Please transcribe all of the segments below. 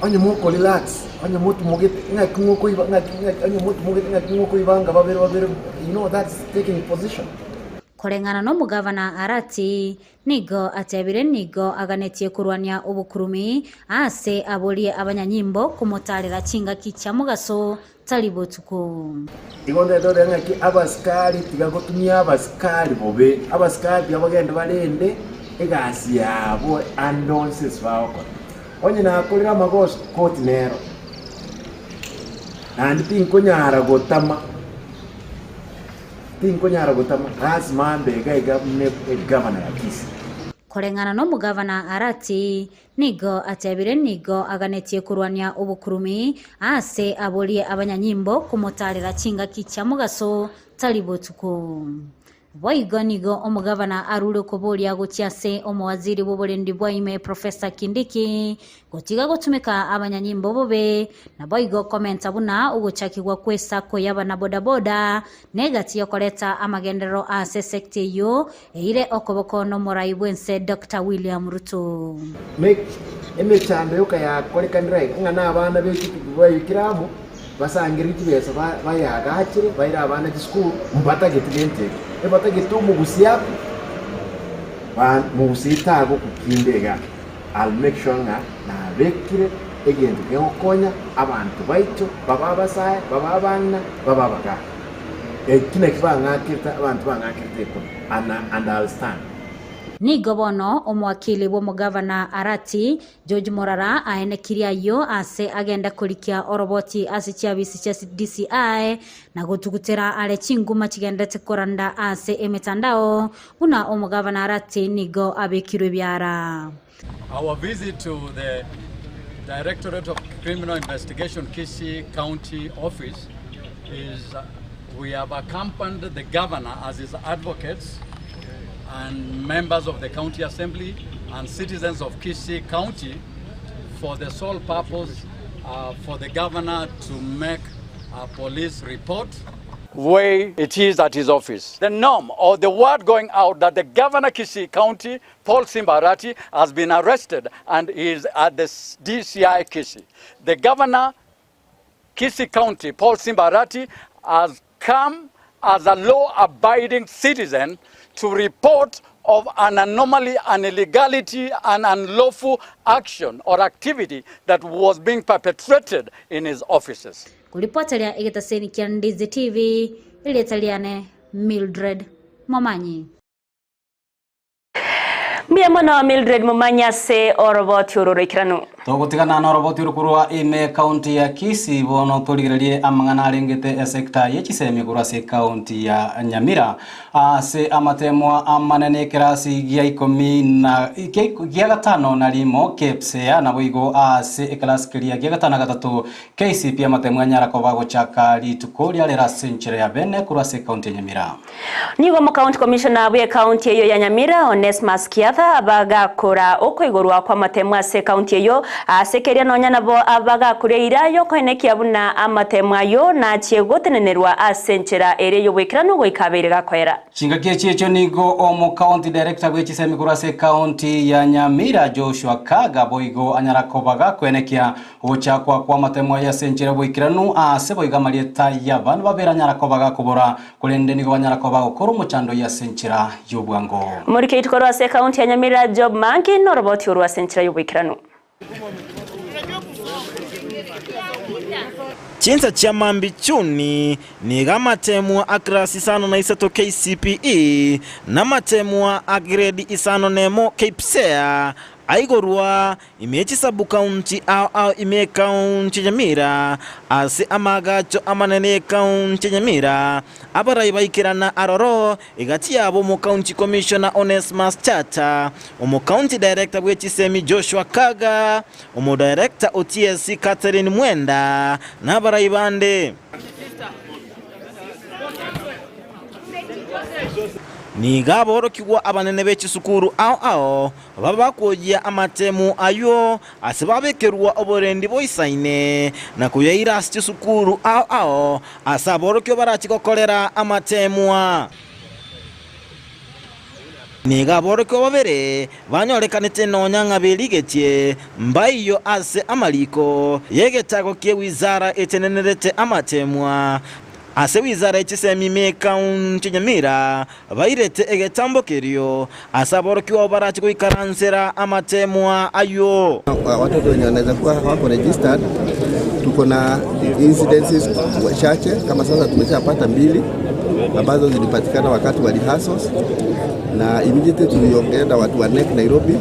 Onye mokorelax, onye motimogete, ng'aki mokoiba ng'aki ng'aki onye motimogete ng'aki mokoibanga babere babere, you know that's taking position. Koreng'ana nomogavana Arati, nigo atebire nigo aganetie korwania obokurumi aase aborie abanyanyimbo komotaarera chingaki chia mogaso tari botuko. Igo ntagete goteba ng'aki abasikari tiga gotumia abasikari bobe, abasikari tiga bagende barende egasi yabo ande onsi ase bagokora. Onye nakorire amagoso, koti nero, naende tinkonyara gotama, tinkonyara gotama, lasima mbe iga iga buna egavana ya Kisii. Koreng'ana nomogavana Arati, Nigo atebire nigo aganetie korwania obokurumi aase aborie abanyanyimbo komotaarera chingaki chia mogaso tari botuko. Boigo nigo omogavana arure okoboria gochia ase omowaziri bw'oborendi bwa ime Professor Kindiki gotiga gotumeka abanyanyimbo bobe naboigo komenta buna ogochakigwa kw'esacco y'abanabodaboda Negati y'okoreta amagenderero ase esecta eyio eire okoboko nomorai bw'ense Doctor William Ruto. Make emechando yoka yakorekanire aiga, ng'a nabana be chituki baikire amo, basangererie chibesa bayeagachere, baire abana chisukuru, mbatageti gento ekio. Ebatagete omogusi akwe, ba mogusi tagokukinda igaa. I'll make sure ng'a nabekire egento kegokonya abanto baito, babe abasae, babe abang'ina, babe abagaaka. Eki nakio bang'akerete, abanto bang'akerete ekura, and, and I'll stand. Nigo bono omowakili bw'omogavana Arati, George Morara aenekirie ayio ase agenda korikia oroboti ase chiabisi chia DCI na gotugutera are chinguma chigenderete koranda ase emetandao Buna omogavana Arati nigo abekirwe ebiara. Our visit to the Directorate of Criminal Investigation Kisii County Office is we have accompanied the governor as his advocates and members of the county assembly and citizens of Kisii County for the sole purpose uh, for the governor to make a police report way it is at his office. The norm or the word going out that the governor Kisii County, Paul Simba Arati, has been arrested and is at the DCI Kisii. The governor Kisii County, Paul Simba Arati, has come as a law-abiding citizen to report of an anomaly, an illegality, an unlawful action or activity that was being perpetrated in his offices. Koripoteria egetaseni kia Ndizi TV, erieta riane Mildred Momanyi. Mbuya mono Mildred Momanyi ase oroboti oro roikeranu. Togotigana noroboti oro korwa ime ekaunti ya Kisii bono torigererie amang'ana arengete esecta ye chisemi korwa ase ekaunti ya Nyamira Ase amateemwa amanene ekerasi gia ikomi na gia gatano na rimo KPSEA, naboigo ase ekerasi keria gia gatano na gatato KCPE amateemwa anyara koba agochaka rituko ria rero ase enchera ya bene korwa ase ekaunti ya Nyamira. Nigo omocounty commissioner bw'ecounty eyio ya Nyamira Onesmus Kiatha bagakora okoigorwa kw'amateemwa ase ecounty eyio ase keria nonya nabo abagakoria eira y'okoenekia buna amateemwa ayio nachie gotenenerwa ase enchera ere y'oboikeranu goika abeire gakoera. Chingaki echi echio nigo omocounty director bw'echisemi korwa ase ecounty ya Nyamira Joshua Kaga boigo anyara koba gakoenekia ogochakwa kw'amateemwa aye ase enchera y'oboikeranu aase boigo amarieta y'abandu babere anyara koba gakobora korende nigo banyara koba bagokora omochando oyio ase enchera y'obwango. Omorikeitu korwa ase ecounty ya Nyamira Job Mangi noroboti orwo ase enchera y'oboikeranu. Chinsa chia mambia chuni nigo amateemwa a class isano na isato KCPE na amateemwa a grade isano nemo KPSEA aigorwa ime ye chisabukaunti ao ao ime y'ekaunti ya Nyamira ase amaagacho amanene y'ekaunti ya Nyamira abarai baikerana aroro Egati yabo Omocounty Commissioner Onesmus Chacha, Omocounty Director bw'echisemi Joshua Kaga, Omodirector o TSC Catherine Mwenda na abarai bande. Nigo aborokigwa abanene be chisukuru ao ao babe bakwoyia amatemu ayio ase babekerwa oborendi boisaine na koyaira ase chisukuru ao ao ase aborokigwa barachi gokorera amateemwa. Nigo aborokigwa babere banyorekanete nonya ng'a berigetie mbaiyo ase amariko y'egetago ki'ewizara etenenerete amateemwa. Ase wizara ye chisemi ime ekaunti ya Nyamira bairete egetambo kerio ase aborokigwa abo barache goikaransera amateemwa ayio. Watoto wenye wanaweza kuwa hawako registered, tuko na incidences chache kama sasa tumeshapata mbili ambazo zilipatikana wakati wa rehearsals, na immediately tuliongea na watu wa KNEC Nairobi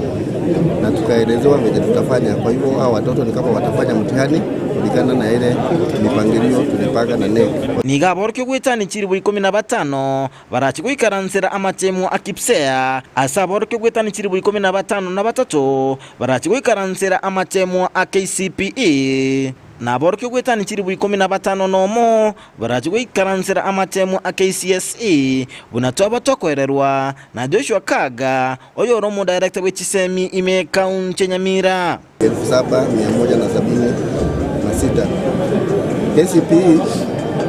na tukaelezewa venye tutafanya. Kwa hivyo hao watoto ni kama watafanya mtihani kulingana na ile mipangilio tulipanga na KNEC. Nigo aborokigwa goetania chilifu ikomi na batano barache goikaransera amatemo a KPSEA, ase aborokigwa goetania chilifu ikomi na batano na batato barache goikaransera amatemo a KCPE, na aborokigwa goetania chilifu ikomi na batano nomo barache goikaransera amatemo a KCSE, buna twaba tokoererwa na Joshua Kaga, oyore omodaerector bwe chisemi ime ekaunti ya Nyamira. 7176. KCPE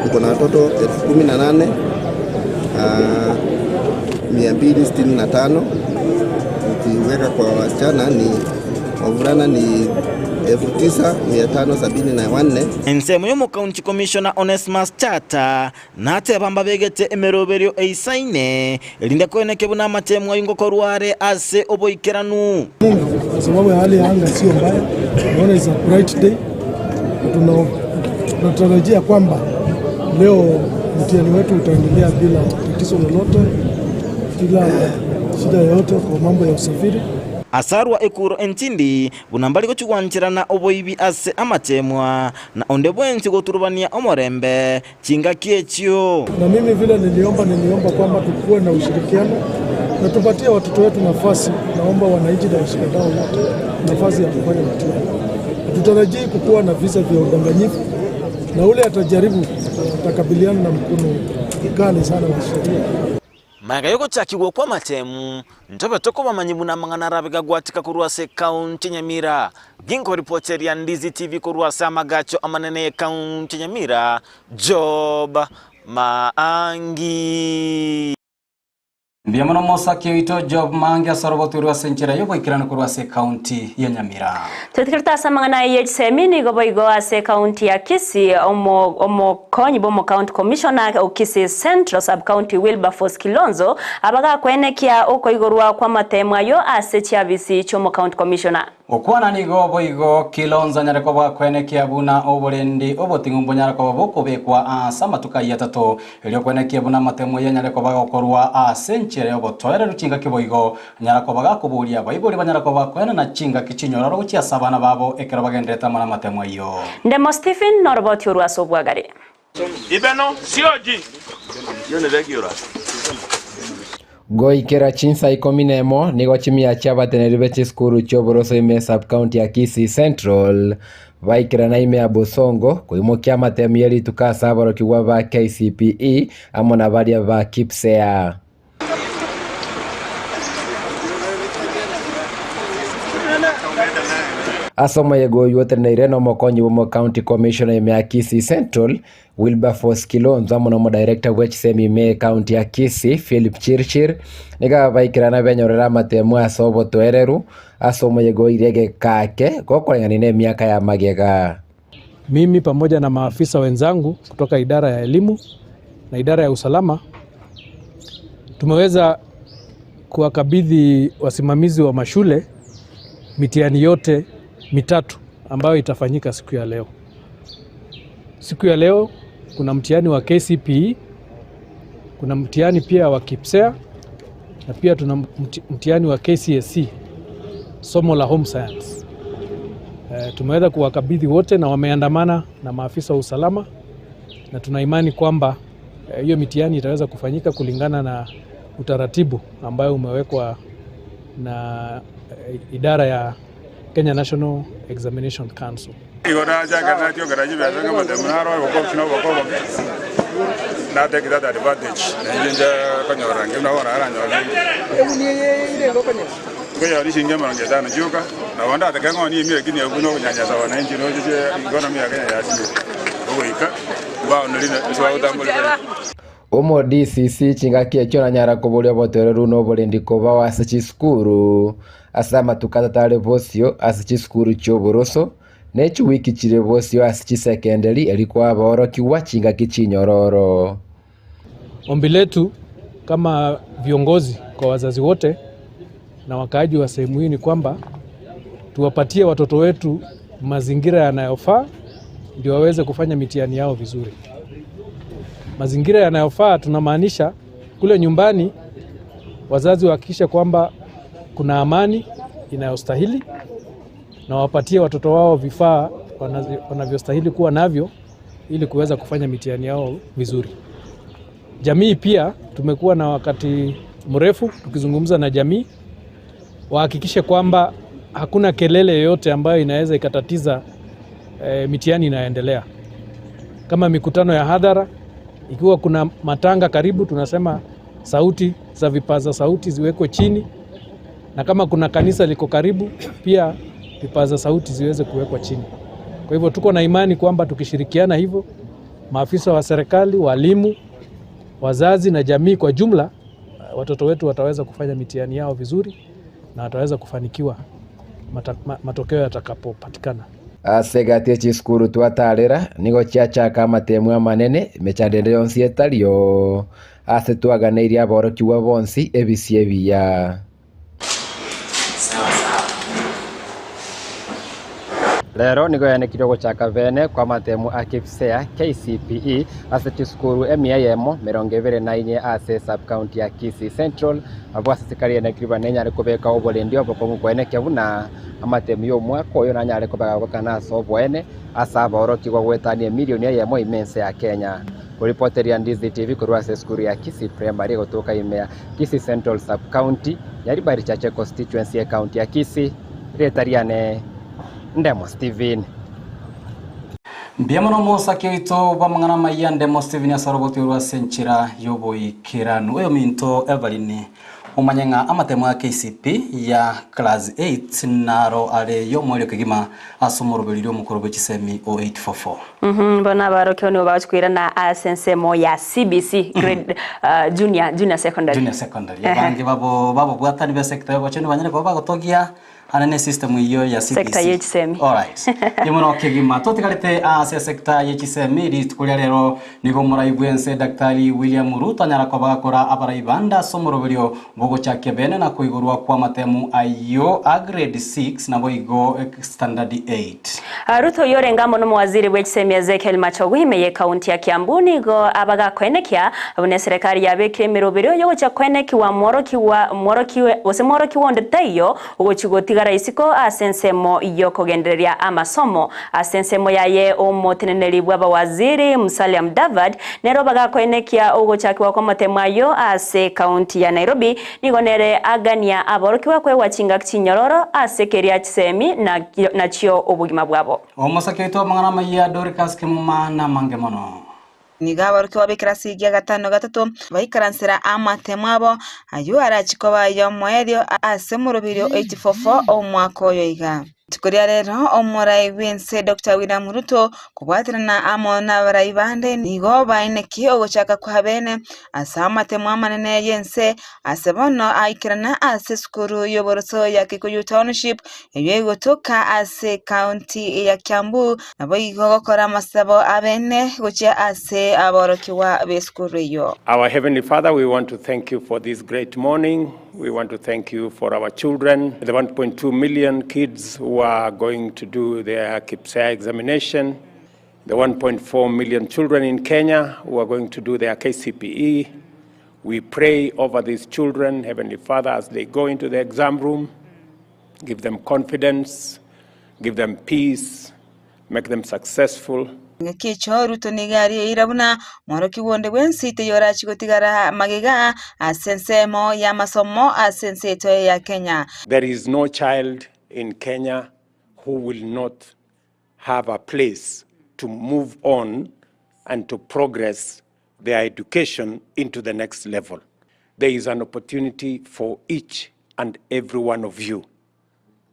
tuko na watoto 18,265. Ukiweka kwa wasichana ni wavulana ni 9574. Ensemo y'omocounty commissioner Onesmus Chata nateba mbabegete emeroberio eisaine erinde koeneke buna amatemo ayio ngokorwa are ase oboikeranu. Mungu kwa sababu ya hali ya anga sio mbaya, naona is a bright day. Tunatarajia kwamba leo mtihani wetu utaendelea bila tatizo lolote, bila shida yoyote kwa mambo ya usafiri. Asarwa ekuro entindi buna mbari gochigwancherana oboibi ase amatemwa na onde bwensi goturubania omorembe chingaki echio. Na mimi vile niliomba kwamba tukuwe na ushirikiano na tupatie watoto wetu nafasi. Naomba wananchi na washikadau wote nafasi ya kufanya mtihani. Hatutarajii kukuwa na visa vya udanganyifu, na ule atajaribu atakabiliana na mkono mkali sana wa sheria. Maega yogochakigwa kwa amatemu ntobe tokobamanyi buna amang'ana arabe gagwatika korwa ase ekaunti ya Nyamira. Ginkoripoteria Ndizi TV korwa ase amagacho amanene ya ekaunti ya Nyamira, Job Maangi. Mbuya mono mosaki oito Job Maangi ase oroboto ase enchera y'ogoikerana korwa ase ekaunti ya Nyamira. Twetikirete ase amang'ana eye chisemi nigo boigo ase ekaunti ya Kisii omokonyi bwa omocounty commissioner o Kisii Central sub county Wilberforce Kilonzo abagakwenekia okoigorwa kwa amatemo ayo ase chiabisi chiomocounty commissioner. Okwana nigo boigo Kilonzo anyare koba kwenekia buna oborendi oboting'u mbonyare koba bokobekwa ase amatuko ayio atato erio kwenekia buna amatemo aye anyare koba gokorwa ase enchera y'obotoereru chingaki boigo anyara koba gakoboria abaibori banyara koba koenana chingaki chinyororo gochia ase abana babo ekero bagenderete amo na amatemo ayio. Ndemo Stephen noroboti orwa ase obwagare. Goikera chinsa ikomi na emo nigo chimia chiabateneri be chisukuru chi'oboroso ime sub-county ya Kisii Central baikera ime ya Bosongo koimokia amatemu ya rituko ase aborokigwa ba KCPE amo na baria ba KPSEA. Ase omoyega oywo oteneneire na omokonyi bwa omocounty commissioner ime ya Kisii Central Wilberforce Kilonzo amo na omodirector bwa chisemi ime ekaunti ya Kisii Philip Chirchir nigo baikera benyorera amatemu ase obotoereru ase omoyega oire egekake gokoreng'ania na emiaka ya magega. Mimi pamoja na maafisa wenzangu kutoka idara ya elimu na idara ya usalama tumeweza kuwakabidhi wasimamizi wa mashule mitihani yote mitatu ambayo itafanyika siku ya leo. Siku ya leo kuna mtihani wa KCPE, kuna mtihani pia wa KPSEA na pia tuna mtihani wa KCSE, somo la home science. Tumeweza kuwakabidhi wote na wameandamana na maafisa wa usalama, na tuna imani kwamba hiyo mitihani itaweza kufanyika kulingana na utaratibu ambayo umewekwa na idara ya Kenya National Examination Council. Omo DCC chingaki echio nanyara koboria obotoereru na oborendi kobao ase chisukuru ase amatuko atato are bosio ase chisukuru chi'oboroso ne chiwiki chire bosio ase chisekenderi erio kwabaorokigwa chingaki chinyororo. Ombi letu kama viongozi kwa wazazi wote na wakaaji wa sehemu hii ni kwamba tuwapatie watoto wetu mazingira yanayofaa ndio waweze kufanya mitihani yao vizuri. Mazingira yanayofaa tunamaanisha kule nyumbani wazazi wahakikishe kwamba kuna amani inayostahili na wapatie watoto wao vifaa wanavyostahili kuwa navyo ili kuweza kufanya mitihani yao vizuri. Jamii pia tumekuwa na wakati mrefu tukizungumza na jamii wahakikishe kwamba hakuna kelele yoyote ambayo inaweza ikatatiza mitihani inayoendelea, kama mikutano ya hadhara. Ikiwa kuna matanga karibu, tunasema sauti za vipaza sauti ziwekwe chini, na kama kuna kanisa liko karibu, pia vipaza sauti ziweze kuwekwa chini. Kwa hivyo tuko na imani kwamba tukishirikiana hivyo, maafisa wa serikali, walimu, wazazi na jamii kwa jumla, watoto wetu wataweza kufanya mitihani yao vizuri na wataweza kufanikiwa matokeo yatakapopatikana. Ase egati echisukuru twatarera nigo chiachaka amatemu amanene emechando ende yonsi etario ase twaganeirie aborokigwa bonsi ebisi ebiya. Rero nigo yaanekire ogochaka bene kwa amatemu a KPSEA, KCPE ase chisukuru emia eyemo merongo ebere na inye ase sub-county ya Kisii Central abwo ase serikali yaanekire buna nenyare kobeka oborendi obokong'u koenekia buna amatemu ya omwaka oyo nanyare kobeka gokana ase oboene ase abaorokigwa goetania emilioni eyemo ime ense ya Kenya. Koripoteria Ndizi TV korwa ase esukuru ya Kisii Primary egotoka ime ya Kisii Central sub-county Nyaribari Chache constituency ecounty ya Kisii rieta riane Ndemo Steven. Mbuya mono omosake oito bw'amang'ana amaya Ndemo Steven ase orogoti orwo ase enchera y'oboikeranu. Oyominto Evelyn omanye ng'a amatemo a KCP ya class 8 naro are y'omoerio kegima ase omoroberio omokoro bwe chisemi o 844. Bono abarokigwa nigo bagochia koirana ase ensemo ya CBC grade junior secondary. Junior secondary. Abange babo babobwatani be sector y'obochenu banyare koba bagotogia ane ne system eyio ya CBC. Sector ye chisemi. Alright. Mono kegima totigarete ase sector ye chisemi rituko ria rero nigo omorai bwense Daktari William Ruto anyara koba gakora abarai bande ase omoroberio bogochakia bene na koigorwa kwa amatemu ayio a grade 6 nabo igo standard 8. Ruto yorenga amo nomowaziri bwe chisemi Ezekiel Machogu ime ye county ya Kiambu nigo abagakoenekia buna serikali yabekire emeroberio yogocha koenekiwa mworokiwa mworokiwe gose mworokiwa onde taiyo ogochi gotigara isiko ase ensemo yokogendereria amasomo. Ase ensemo yaye omoteneneri bw'abawaziri Musalia Mudavadi nero bagakoenekia ogochakiwa kwa amatemo ayo ase county ya Nairobi nigo nere agania aborokiwa kwewa chingaki chinyororo ase keria chisemi nachio obogima bwabo. Omosake oito amang'ana amaya Dorcas Kemuma namange mono. Nigo abarokiwa b'ekerasi gia gatano gatato baikaransera amatemo abo ayio arachiko bayo omoerio ase omoroberio 844 omwaka oyo iga. Rituko ria rero omorai bwense Dr. William Ruto kobwaterana amo n'abarai bande nigo baineki ogochaka kwa bene ase amatemo amanene y'ense ase bono aikerana ase esukuru y'oboroso ya Kikuyu Township eyo egotoka ase county ya Kiambu nabo igo gokora amasabo abene gochia ase aborokiwa b'esukuru eyo. Our Heavenly Father, we want to thank you for this great morning. We want to thank you for our children, the 1.2 million kids who are going to do their KPSEA examination, the 1.4 million children in Kenya who are going to do their KCPE. We pray over these children, Heavenly Father, as they go into the exam room. Give them confidence, give them peace, make them successful. Ng'ekicho Ruto nigo arieire buna mworoki wonde bwensi teyorachi gotigara magega ase ensemo ya masomo ase ense eto ya Kenya. There is no child in Kenya who will not have a place to move on and to progress their education into the next level. There is an opportunity for each and every one of you.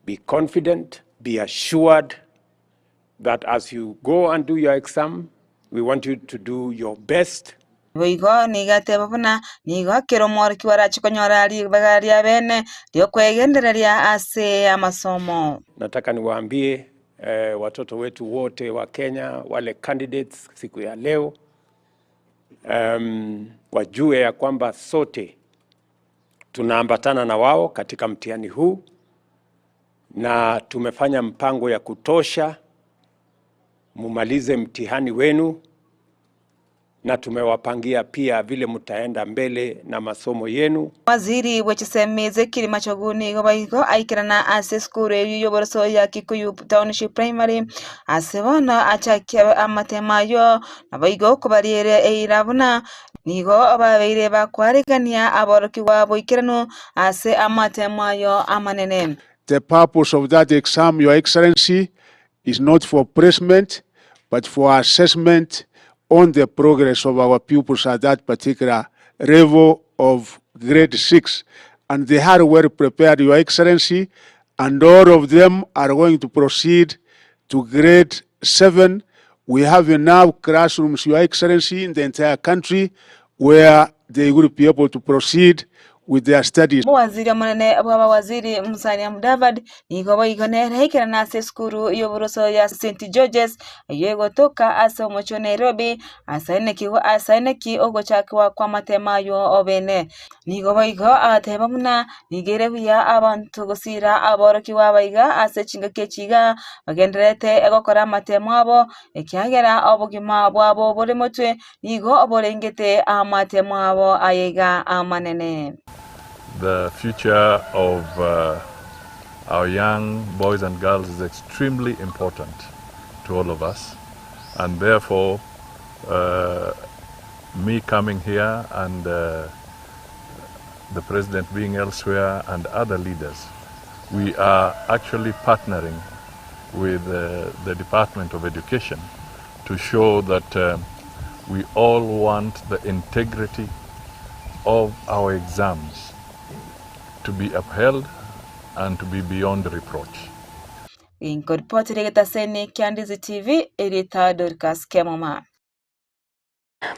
Be confident, be assured that as you go and do your exam, we want you to do your best. Boigo nigo ateba buna nigo kera omworokigwa arache konyora ribaga ria bene ri'okwegendereria ase amasomo. Nataka niwaambie eh, watoto wetu wote wa Kenya wale candidates siku ya leo um, wajue ya kwamba sote tunaambatana na wao katika mtihani huu na tumefanya mpango ya kutosha mumalize mtihani wenu, na tumewapangia pia vile mtaenda mbele na masomo yenu. Waziri bw'echisemi Ezekiel Machogu nigo boigo aikerana ase esukuru eywo y'oboroso ya Kikuyu Township Primary ase bono achakia amatemo aywo naboigo kobariere eira buna nigo babeire bakwarigania aborokigwa boikeranu ase amatemo ayo amanene. The purpose of that exam, Your Excellency, is not for placement, but for assessment on the progress of our pupils at that particular level of grade 6. And they are well prepared, Your Excellency, and all of them are going to proceed to grade 7. We have enough classrooms, Your Excellency, in the entire country where they will be able to proceed with their studies. Omowaziri omonene bw'abawaziri Musalia Mudavadi nigo boigo nere aikerana ase esukuru y'oboroso ya St Georges eywo egotoka ase omochie o Nairobi asaeneki ogochakwa kwa amatemo aywo obene. Nigo boigo agateba buna nigo ere buya abanto gosira aborokigwa abaiga ase chingaki echi iga bagendererete egokora amatemo abo ekiagera obogima bwabo bore motwe nigo borengete amatemo abo ayaiga amanene. The future of our young boys and girls is extremely important to all of us, and therefore me coming here and the president being elsewhere and other leaders, we are actually partnering with the Department of Education to show that we all want the integrity of our exams to be upheld and to be beyond reproach. Inkoripotire getaseni kia Ndizi TV erita Dorcas Kemoma.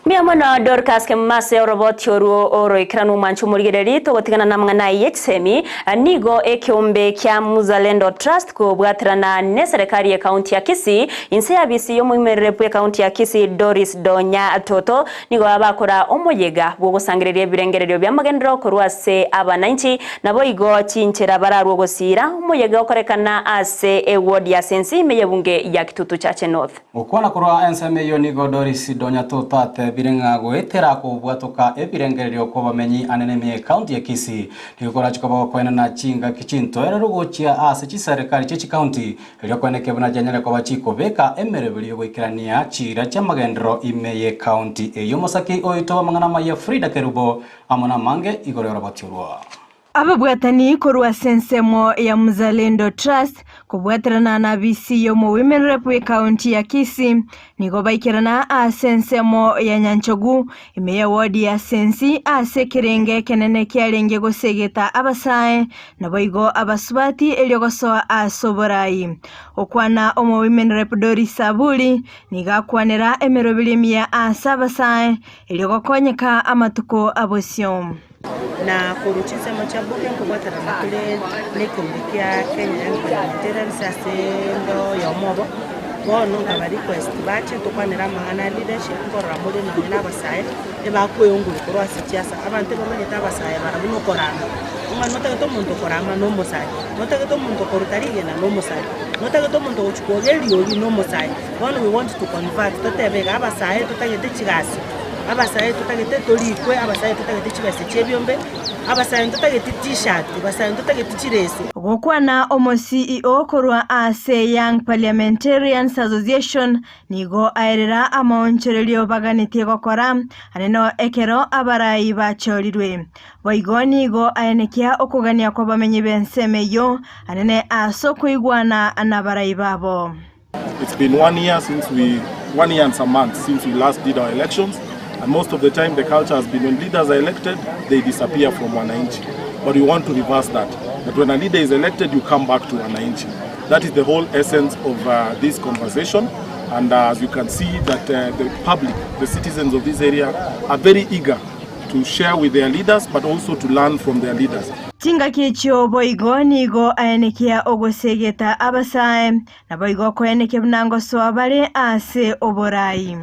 Mbuya mono Dorcas Kemase oroboti oruo oroikeranu omwancho omorigereri togotigana na amang'ana aye y'echisemi nigo ekeombe kia Muzalendo Trust kobwaterana ne serikali ye county ya Kisii inse ya bisi y'omoimerere bwe county ya Kisii Doris Donya Toto nigo bakora omoyega bwogosangereria ebirengererio bia amagendero korwa ase abananchi nabo igo chinchera bararwo gosira omoyega okorekana ase eward ya Sensi ime y'ebunge ya Kitutu Chache North. Gokwana korwa ensemo eyo nigo Doris Donya Toto atebire ng'a goetera kobwatoka ebirengererio kwa bamenyi anene ime ekaunti ya Kisii nigo korachi koba gokoenana chingaki chintoereru gochia ase chiserikali chia chikaunti erio koeneke buna chianyare koba chikobeka emeroberio yogoikerania chira chiamagenderero ime ye ekaunti eyo. Omosaki oito amang'ana amaya Frida Kerubo amo na amange igoro yoroboti orwo. Ababwatani korwa ase ensemo ya Mzalendo Trust kobwaterana na abisi y'omo Women Rep bw'ekaunti ya Kisii nigo baikerana ase ensemo ya Nyanchogu ime ya ward ya Sensi ase ekerenge ekenene kiarenge gosegeta abasae naboigo abasubati erio gosoa ase oborai. Okwana omo Women Rep Doris Aburi nigo akwanera emeroberi emiya ase abasae erio gokonyeka amatuko abosio. Na korwa chinsemo chia bunge nkobwaterana tore nekeombe kia Kenya Young Parliamentarians ase endo yomo obo, bono nkaba request bache tokwanere amang'ana a leadership nkorora more nonye na abasae ebakoeonguru korwa ase chiasa. Abanto ebamanyete abasae barabwo nokorama, ng'a notagete omonto okorama na omosae, notagete omonto okoruta rigena na omosae, notagete omonto ogochi kwoga eriogi na omosae. Bono we want to convert totebe iga abasae totagete chigasi. Abasae totagete torikwe, abasae totagete chibesa chi'ebiombe, abasae ntotageti t-shirt, abasae ntotageti chireso. Gokwana omo CEO korwa ase Young Parliamentarians Association nigo aerera amaonchorerio baganetie gokora aneno ekero abarai bachorirwe. Boigo nigo aenekia okogania kw'abamenyi b'ensemo eyio anene ase okoigwana nabarai babo. It's been one year since we, one year and some months since we last did our elections. And most of the time the culture has been when leaders are elected, they disappear from Wananchi. But we want to reverse that. That when a leader is elected, you come back to Wananchi. That is the whole essence of this conversation. And as you can see that the public, the citizens of this area are very eager to share with their leaders but also to learn from their leaders. Chingaki echio boigo nigo aenekia ogosegeta abasae, naboigo koenekia buna ngosoa bare ase oborai.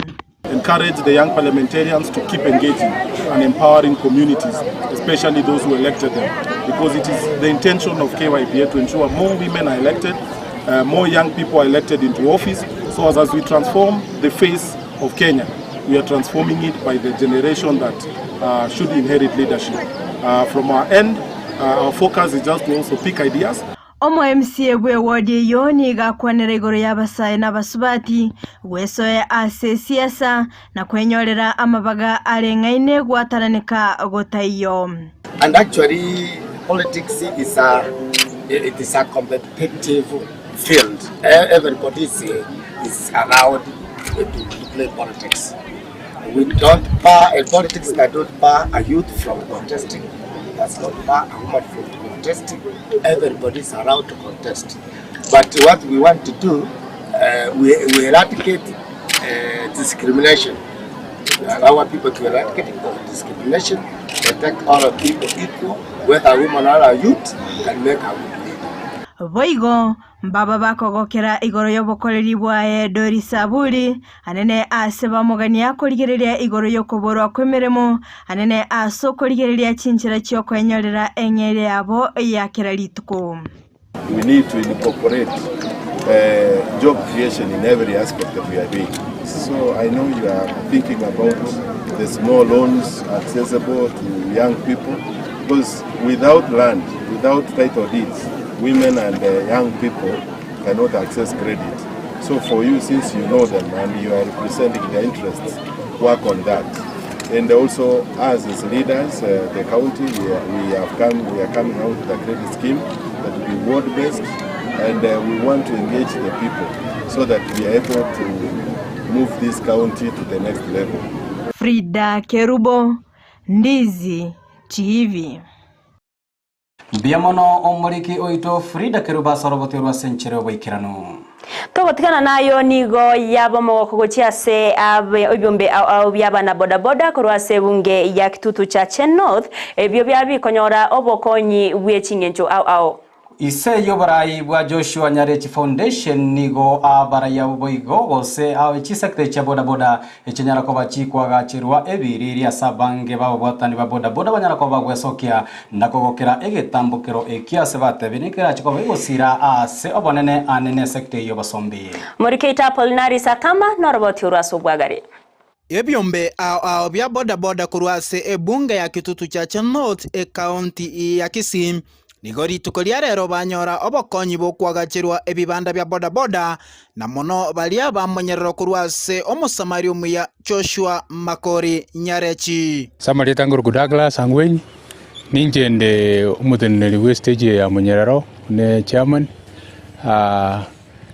Encourage the young parliamentarians to keep engaging and empowering communities, especially those who elected them, because it is the intention of KYPA to ensure more women are elected, more young people are elected into office, so as we transform the face of Kenya, we are transforming it by the generation that should inherit leadership. From our end, our focus is just to also pick ideas. Omo-MCA bw'ewodi eyio nigo akwanera igoro y'abasae na abasubati gwesoa ase esiasa na kwenyorera amabaga areng'aine gwatananeka gotaiyo. And actually politics is a, it is a competitive field. Everybody is allowed to play politics. We don't bar, in politics that don't bar a youth from contesting, does not bar a woman from contesting. Everybody is allowed to contest. But what we want to do, we eradicate discrimination. We allow people to eradicate discrimination, protect all of people equal, whether a woman or a youth, can make a good leader. Boigo mbaba bakogokera igoro y'obokoreri bwaye Doris Aburi anene ase bamogania korigereria igoro y'okoborwa kw'emeremo anene ase okorigereria chinchera chi'okwenyorera eng'ere yabo ya kera rituko. We need to incorporate job creation in every aspect that we are doing. So I know you are thinking about the small loans accessible to young people, because without land, without title deeds, women and young people cannot access credit. So for you, since you know them and you are representing their interests, work on that. And also, us as leaders, the county, we are coming out with a credit scheme that will be ward-based, and we want to engage the people so that we are able to move this county to the next level. Frida Kerubo, Ndizi TV. Mbiamono omoriki oito Frida Kerubo soroboti rwa senchero bwikirano. Togotigana nayo nigo yabo mogoko gochia ase ebyombe byabana bodaboda korwa ase bunge ya Kitutu Chache North ebyo byabikonyora obokonyi bw'echingencho au au. Ise yobarai bwa Joshua Nyarechi Foundation nigo abaraya boigo gose awe chisekte cha bodaboda echenyara ko bachikwa gachirwa ebiri ria sabange babwatani ba bodaboda banyara ko bagwesokia nakogokera egetambukero ekiase batebinekera chiko bigosira ase obonene anene sekte yo basombi. Morikeita Polinari Sakama noroboti urwasobwagare. Ebyombe ao bya bodaboda kurwase ebunge ya Kitutu Chache North e county ya Kisii nigo rituko ria rero banyora obokonyi bokwagachirwa ebibanda bya bodaboda na mono baria bamonyerero kurwase omosamari omuya Joshua Makori Nyarechi. Samari tanguru Douglas Angwenyi ninjende omuteneneri we stage ya munyerero ne chairman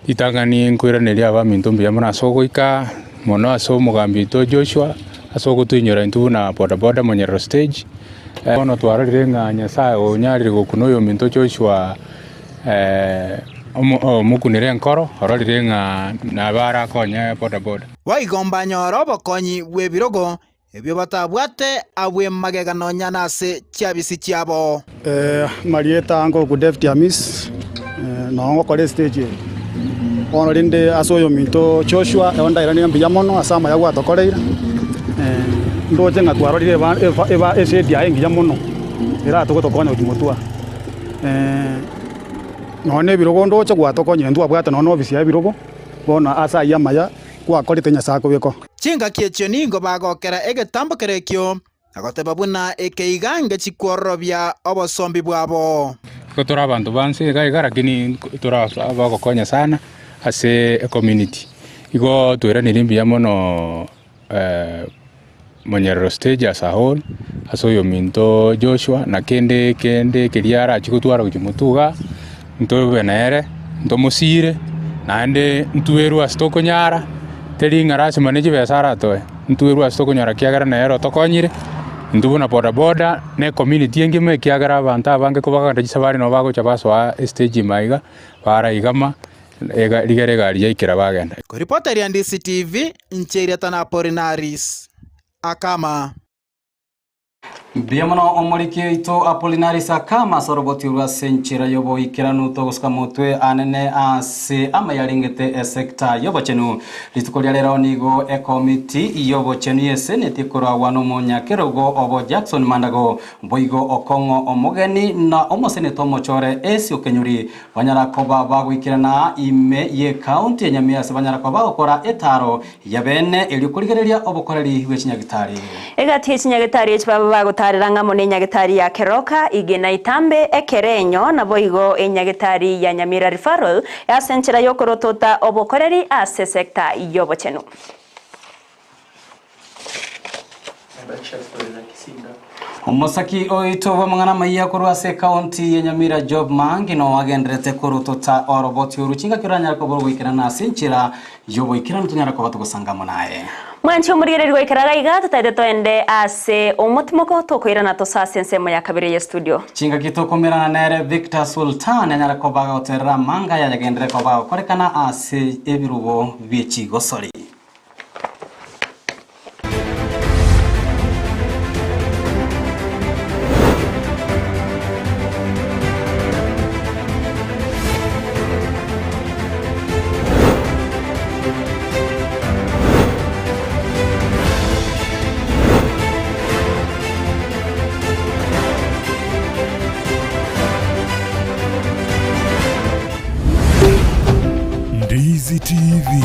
itangani nkwiraneria abaminto mbuya mono ase ogoika mono ase omogambi oito Joshua ase ogotuinyora intwe na bodaboda munyerero stage. Bono twarorire ng'a Nyasaye onyarire gokuna oyo minto Joshua omokunire enkoro ororire ng'a nabara akonye bodaboda. Boigomba nyora obokonyi bw'ebirogo ebyo batabwate abwe magega nonya nase chiabisi chiabo. Marieta ango ku David Amis nongo kore stage ono rinde ase oyo minto Joshua eonda irani mbuya mono ase amaya gwatokoreire ndoche ng'a twarorire eba esedi yaye ngiya mono era togotokonya gochimotwa none ebirogo ndoche gwatokonyire ntwabwate none ofisi ya ebirogo bono ase aywo amaya gwakorete Nyasaye akobeko. Chingaki echio nigo bagokera egetambokero ekio agoteba buna ekeigange chikwororobia obosombi bwabo. Igo tori abanto banse iga iga lakini tori abagokonya sana ase ecommunity. Igo tweranire mbuya mono Munyerero stage as a whole ase oyo minto Joshua na kende kende keria arachi gotwara gochimutuga ntobe nere ntomosire naende ntwerwe ase tokonyara teri ng'a lasima ne chibesa aratoe ntwerwe ase tokonyara kiagera nere otokonyire intwe buna bodaboda na ecommunity engima ekiagera abanto abange kobagenda chisabari nabo bagocha basoa estage ime iga baraigama Ega rigere egari yaikera bagenda. Koripoteria DCTV, inche Iriata na Apolinaris Akama. Mbuya mono omoriki oito Apolinaris Akama ase oroboti orwo ase enchera y'oboikeranu togosuka motwe anene ase amayarengete esekta y'obochenu. Rituko ria rero nigo ekomiti y'obochenu y'eseneti ekoragwa nomonyakerogo obo Jackson Mandago boigo Okong'o omogeni na omoseneta omochore Esio Kenyuri Banyara koba bagoikerana ime y'ecounty ya Nyamira ase banyara koba bagokora etaro y'abeene erio korigereria obokoreri bwe chinyagitari. Egati ye chinyagitari echi baba bagotarera ng'amo nenyagitari ya Keroka, Igena Itambe, Ekerenyo, naboigo enyagitari ya Nyamira Referral ase enchera y'okorotota obokoreri ase sector y'obochenu. Omosaki oito bw'amang'ana amayia korwa ase ekaunti ya Nyamira Job Maangi no agendererete korotota oroboti oru chingaki oranyare koba orogoikerana ase enchera y'oboikeranu tonyare koba togosanga amo naye. Mwanche omorigereria goikera iga iga totaete toende ase omotimoko tokoirana tosoe ase ensemo ya kabere ye studio. Chingaki tokomerana nere Victor Sultan anyare koba agoterera amanga aya yagenderere koba agokorekana ase ebirubo bie chigosori. Ndizi TV,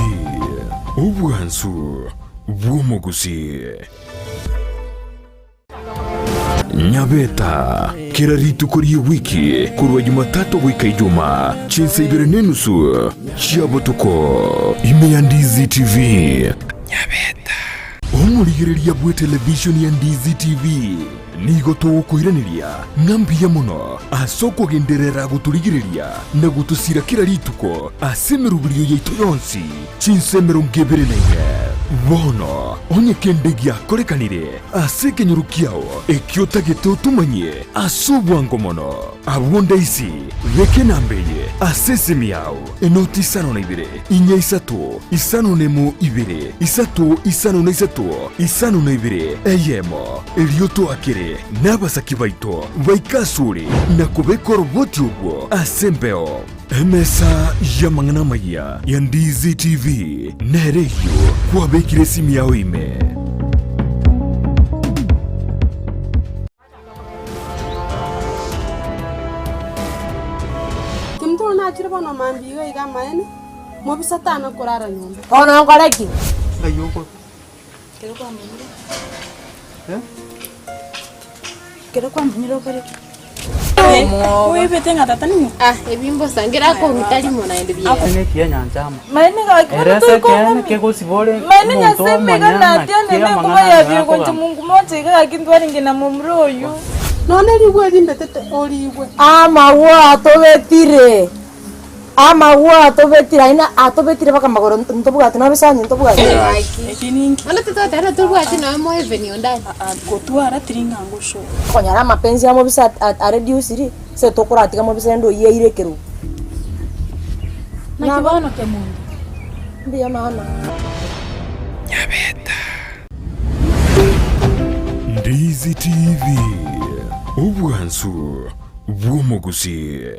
obwansu bw'omogusi. Nyabeta, kera rituko ri'ewiki korwa Jumatatu goika Ijumaa, chinsa ibere n'enusu chia botuko, ime ya Ndizi TV. Nyabeta. Omorigereria bw'etelevishoni ya Ndizi TV nigo togokoiraneria ng'a mbuya mono ase okogenderera gotorigereria na gotosira kera rituko ase emeroberio yaito yonsi chinsa 24. Bono onye kende giakorekanire ase ekenyoro kiao ekio otagete otomanyie ase obwango mono, abwo ndaisi beka enamba eye ase esimi yao, enoti isano na ibere, inya isato, isano nemo ibere, isato isano na isato, isano na ibere, eyemo, erio toakere nabasaki baito baike asore na kobeka oroboti obwo ase embeo. Emesa y'amang'ana amayia ya Ndizi TV nere eyio kwabekire esimi yao ime. Kimtoro nachire bono mambia iga iga amaene, mobisa tana korara nyomba. Bono nkore ki? Ng'ai okorwa? Ekero kwamanyire. Eh? Ekero kwamanyire okore ki? Oibete ng'a tata ning'o? Ah, ebi mbosa nkere akoruta rimo naende biega. Ng'eki enyancha amo. Maene gaki Ere bono ase tori ekeene kong'umia. kegosibore Maene omonto Nyasae omonyene mega naki natianene enkuba amang'ana aya yabire goncha akogamba. Mungu mocha iga gaki ntwarenge na momura oyio. Nonya rigwe rimbetete origwe. Amagwa atobetire, amagwa atobetire aye atobetire mpaka amagoro ntobwati nabisa onye ntobwati. Bono tototeba tobwati nonya moeveni onde aria. Gotwara tiri ng'a ngoshoka. Okonyora amapenzi amo bisa areduciri, ase tokoratiga mobisa rende oyio aire ekerogo. Naki bono Kemunto? Mbuya mama. Nyabeta. Ndizi TV, obwansu bw'omogusii.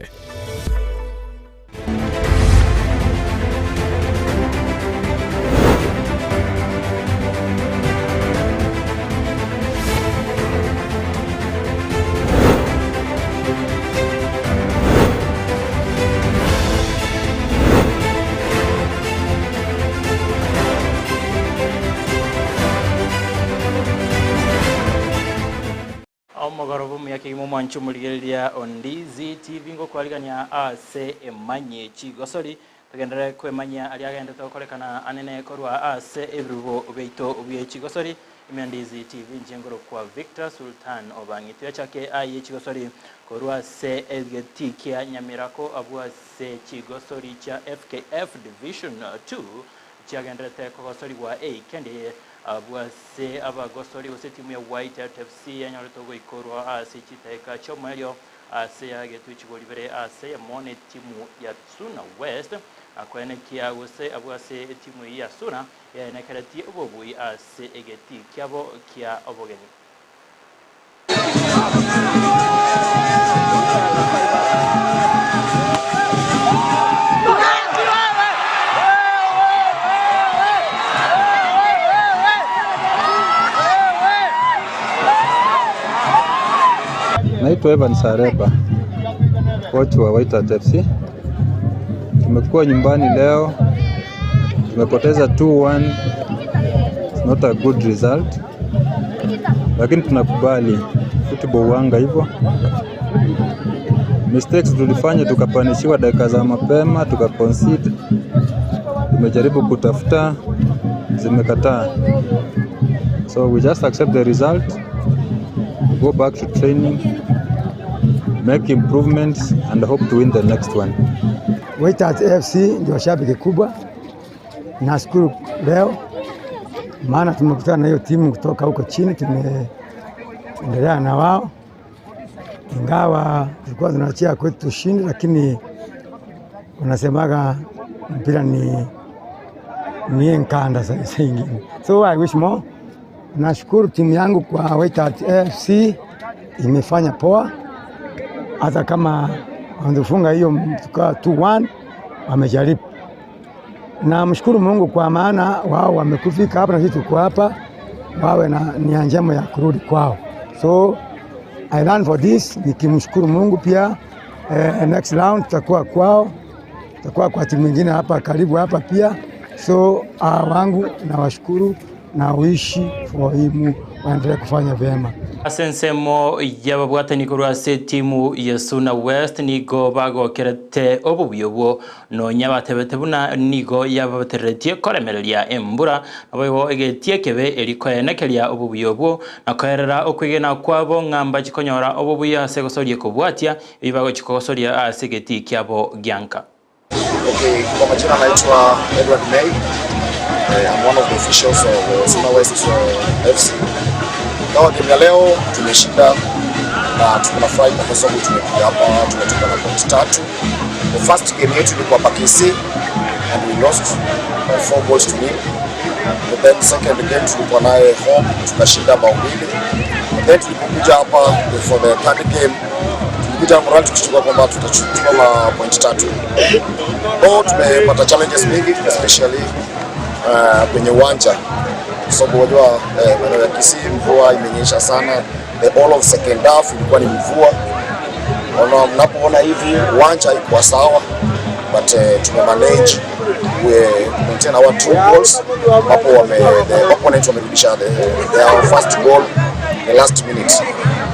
Omogoroba omuya kegima omwanche omorigereria o Ndizi TV ngokwarigania ase emanyie chigosori togenderere kwemanyia aria agendete gokorekana anene korwa ase ebirubo biaito bie chigosori ime ya Ndizi TV inche ngorokwa Victor Sultan Obang'i tuyachake aye chigosori korwa ase egetii kia Nyamirako abwo ase chigosori chia FKF Division 2 chiagenderete kogosorigwa eikendi Abwo ase abagosori gose etimu ya White Hart FC yanyorete ogoikorwa ase chidakika chi'omoerio. Ase yagetwe chigori ibere ase eyemo netimu ya Suna West, akoenekia gose abwo ase etimu eyio ya Suna yaenekeretie obobui ase egetii kiabo kia obogeni. Naitwa Evan Sareba, coach wa White Hart FC. Tumekuwa nyumbani leo, tumepoteza 2-1. It's not a good result, lakini tunakubali football wanga hivyo. Mistakes tulifanya tukapanishiwa dakika za mapema tukaconcede. Tumejaribu kutafuta, zimekataa. So we just accept the result, go back to training, make improvements and hope to win the next one. Waiters FC ndio shabiki kubwa. Nashukuru leo maana tumekutana na hiyo timu kutoka huko chini, tumeendelea na wao, ingawa tulikuwa tunaachia kwetu tushinde, lakini wanasemaga mpira ni ni nkanda saa ingine. So I wish more. Nashukuru timu yangu kwa Waiters FC imefanya poa, hata kama wangefunga hiyo tukawa 2-1 wamejaribu. Na mshukuru Mungu kwa maana wao wamekufika hapa na sisi tuko hapa, wawe na nia njema ya kurudi kwao. So I learn for this, nikimshukuru Mungu pia. Next round tutakuwa kwao, tutakuwa kwa timu nyingine hapa karibu hapa pia. So wangu nawashukuru na wishi for him waendelee kufanya vyema. Ase ensemo y'ababwatani korwa ase etimu ya Suna West nigo bagokerete obobuya obwo nonya batebete buna nigo yabatereretie koremereria embura naboigo egetie ekebe erikoenekeria obobuya obwo na koerera okwegena kwabo ng'amba chikonyora obobuya ase gosoria kobwatia ebi bagochikogosoria ase egetii kiabo gianka. Okay, kwa majina naitwa Edward May. I'm one of the officials of Suna West FC. Ingawa game ya leo tumeshinda na tunafurahi kwa sababu tumekuja hapa tumetoka na point tatu. The first game yetu ilikuwa hapa KC and we lost by 4 goals to nil. But then second game tulikuwa naye home tukashinda bao mbili. But then tulipokuja hapa for the third game tulikuja morale tukichukua kwamba tutachukua ma point tatu. Though tumepata challenges mingi especially kwenye uwanja kwa sababu unajua maeneo ya Kisii mvua imenyesha sana. The all of second half ilikuwa ni mvua. Ona, mnapoona hivi uwanja haikuwa sawa, but tumemanage we maintain our two goals ambapo wame the opponent wamerudisha their first goal the last minute.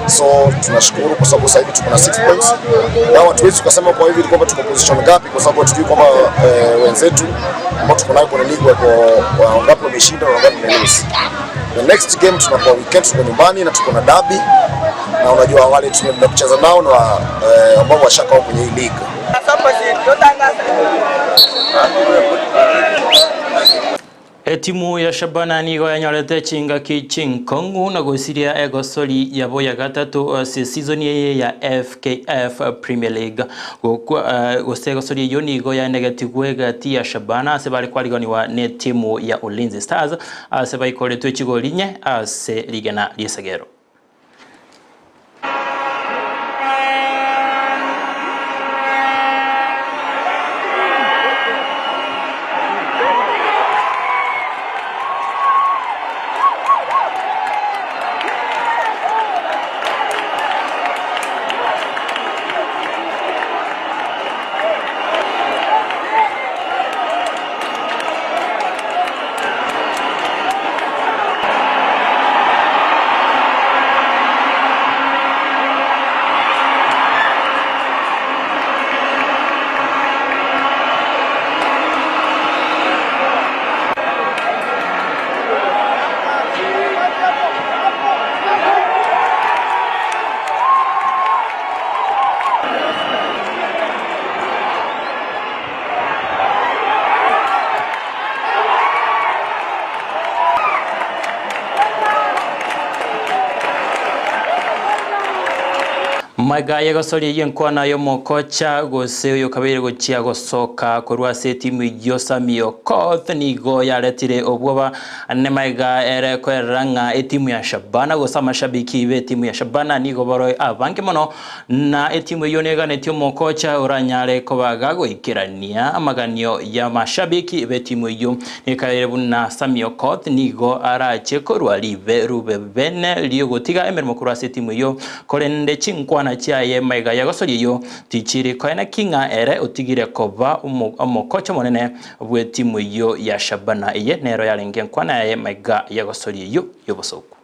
So tunashukuru kwa sababu sasa hivi tuko na 6 points. Na hatuwezi tukasema kwa hivi kwamba tuko position ngapi, kwa sababu hatujui kwamba wenzetu ambao tuko nayo kwenye league wako wangapi wameshinda na wangapi wame lose. The next game tunakuwa weekend, tuko nyumbani na tuko na derby, na unajua wale tunaenda kucheza nao na ambao washakaa kwenye hii league. Etimu ya Shabana nigo yanyorete chingaki chinkong'u na gosiria egosori yabo ya gatatu ase season eye ya FKF Premier League gose egosori eyo nigo yanegetigwe egati ya Shabana ase bare kwariganiwa ne timu ya Ulinzi Stars ase baikoretwe chigori inye ase rigena riesegero. Maiga y'egosori eyio enkwana y'omokocha gose oyokabeire gochia gosoka korwa ase etimu eyio Sammy Okoth nigo yaretire obwoba ane maiga ere koerera ng'a etimu ya Shabana gose amashabiki b'etimu ya Shabana nigo baroe abange mono na etimu eyio neganetie omokocha oranyare koba gagoikerania amaganio y'amashabiki b'etimu eyio. Nekaire buna Sammy Okoth nigo arache korwa ribe rube bene riogotiga emeremo korwa ase etimu eyio Korende chinkwana chiaye maiga y'egosori eyio tichiri koeneki ng'a ere otigire koba omokocha omonene bw'etimu eyio ya Shabana. Eye nero yarenge enkwana yaye maiga y'egosori eyio y'obosooku.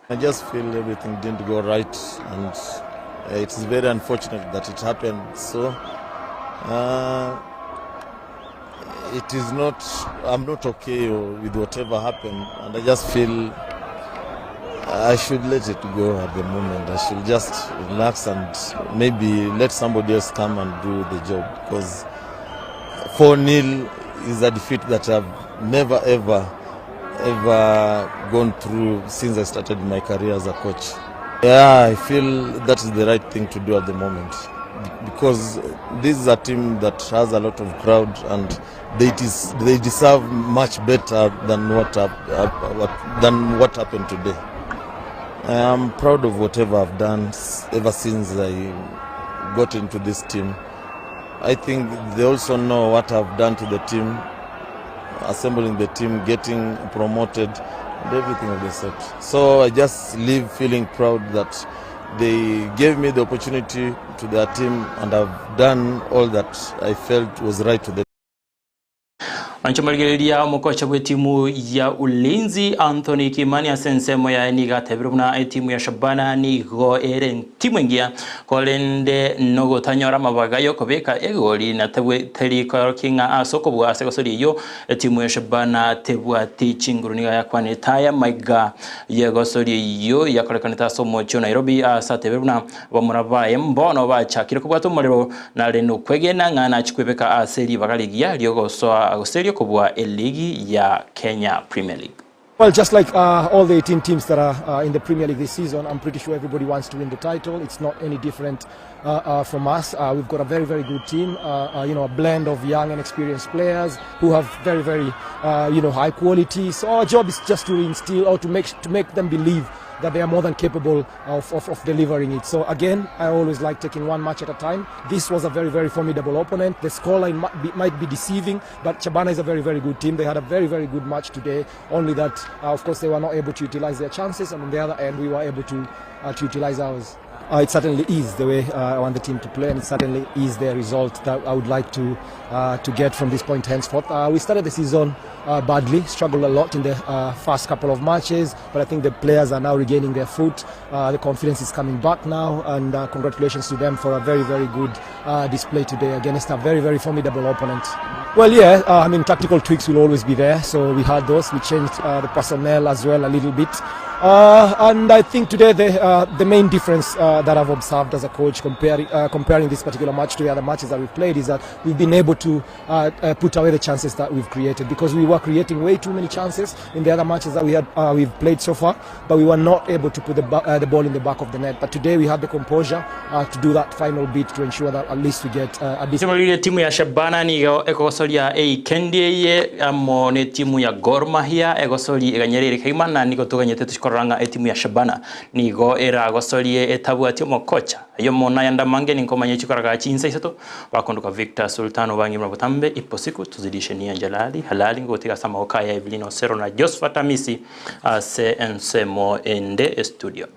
I just feel everything didn't go right and it is very unfortunate that it happened so uh, it is not I'm not okay with whatever happened and I just feel I should let it go at the moment. I should just relax and maybe let somebody else come and do the job because 4-0 is a defeat that I've never ever ever gone through since I started my career as a coach. Yeah, I feel that is the right thing to do at the moment because this is a team that has a lot of crowd and they, they deserve much better than what, what, than what happened today. I am proud of whatever I've done ever since I got into this team. I think they also know what I've done to the team, assembling the team, getting promoted, and everything of the sort. So I just leave feeling proud that they gave me the opportunity to their team and I've done all that I felt was right to the Anchomarigereria omokocha bw'etimu ya Ulinzi Anthony Kimani ase ensemo yaye nigo atebire buna etimu ya Shabana nigo ere entimu engiya korende nogotanyora amabaga yokobeka egori na teri korokia ng'a ase okobua ase gosori eyio etimu ya Shabana tebwati chinguru nigo yakwanete aya maiga yegosori eyio yakorekanete ase omochie o Nairobi ase atebire buna Abamura baye mbono bachakire kobwata omorero, nare nokwegena ng'a nachie kwebeka ase ribaga rigiya riogosoa gose riokobua eligi ya Kenya Premier League. Well, just like all the 18 teams that are in the Premier League this season, I'm pretty sure everybody wants to win the title. It's not any different from us. We've got a very, very good team, a blend of young and experienced players who have very, very, high quality. So our job is just to instill or to make them believe that they are more than capable of delivering it. So again, I always like taking one match at a time. This was a very, very formidable opponent. The scoreline might be deceiving, but Shabana is a very, very good team. They had a very, very good match today, only that, of course, they were not able to utilize their chances, and on the other end, we were able to utilize ours. It certainly is the way I want the team to play, and it certainly is the result that I would like to get from this point henceforth. We started the season badly, struggled a lot in the first couple of matches, but I think the players are now regaining their foot. The confidence is coming back now, and congratulations to them for a very, very good display today against a very, very formidable opponent. Well, yeah, I mean, tactical tweaks will always be there, so we had those. We changed the personnel as well a little bit. And I think today the main difference that I've observed as a coach comparing this particular match to the other matches that we've played is that we've been able to put away the chances that we've created, because we were creating way too many chances in the other matches that we've played so far, but we were not able to put the ball in the back of the net. But today we had the composure to do that final bit to ensure that at least we get a decent. Timu timu ya Shabana nigo egosoria eikendi eye amo ne timu ya Gor Mahia egosori eganyerere kaima na nigo tuganyete tuchikorora etimu ya Shabana nigo eragosorie etabwati omokocha ayo mona yandamange ninkomanye chikoraga chinsa isato bakondoka Victor Sultano bangimra butambe ipo siku tuzidishe nia Jalali halali ngotiga sama ya Evelyn Osero na Josephat Amisi ase ensemo ende studio.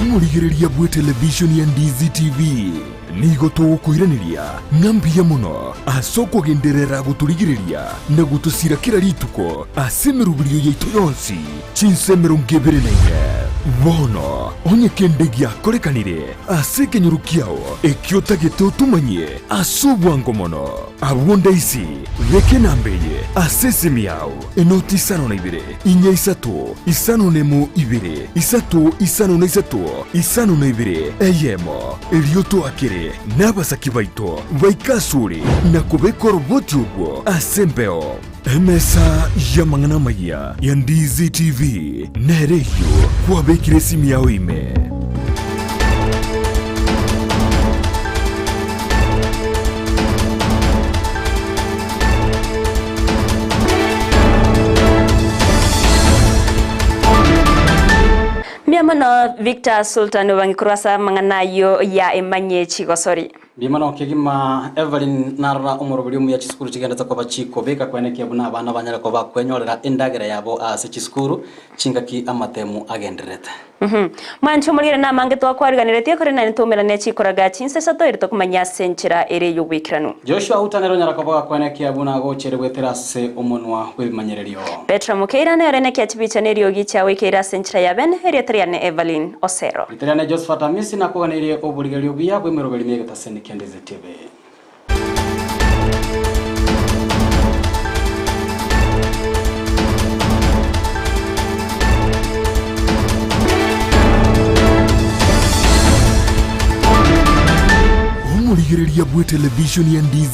Omorigereria bwe televishoni ya Ndizi TV. Nigo togokoiraneria ng'a mbuya mono ase okogenderera gotorigereria na gotosira kera rituko ase emeroberio yaito yonsi, chinsa 24. Bono, onye kende giakorekanire ase ekenyoro kiao ekio otagete otomanyie ase obwango mono, abwo ndaisi, beka enamba eye ase esimi yao, enoti 52 4 3 5 1 2 3 5 3 52 1, erio toakere nabasaki baito baike asore na kobeka oroboti orwo ase embeo. Emesa y'amang'ana amayia ya Ndizi TV nere eyio kwabekire esimi yao ime. Mbuya mono Victor Sultan Obangi korwa ase amang'ana ayio ya Emanyie Chigosori. Mbuya mono kegima Evelyn narora omoroberi omuya chisukuru chigendete koba chikobeka kwenekia buna abana banyare koba kwenyorera endagera yabo ase chisukuru chingaki amatemu agendererete. Mwanche omorigere namange twakwariganeretie, korende naende toumerane chikoraga chinsa isato ere tokomanya ase enchera ere y'oboikeranu. Joshua Uta nere onyara koba gakwenekia buna agochere goetera ase omonwa bw'ebimanyererio. Petero Mokeira nere nekia chibicha neriogi chiagoikeire ase enchera ya bene, erieta riane Evelyn Osero. Rieta riane Josephat Amisi nakoganeirie oborigereria obuya bw'emeroberi mi'egetaseni kia Ndizi TV. Omorigereria bw'etelevishoni ya Ndizi.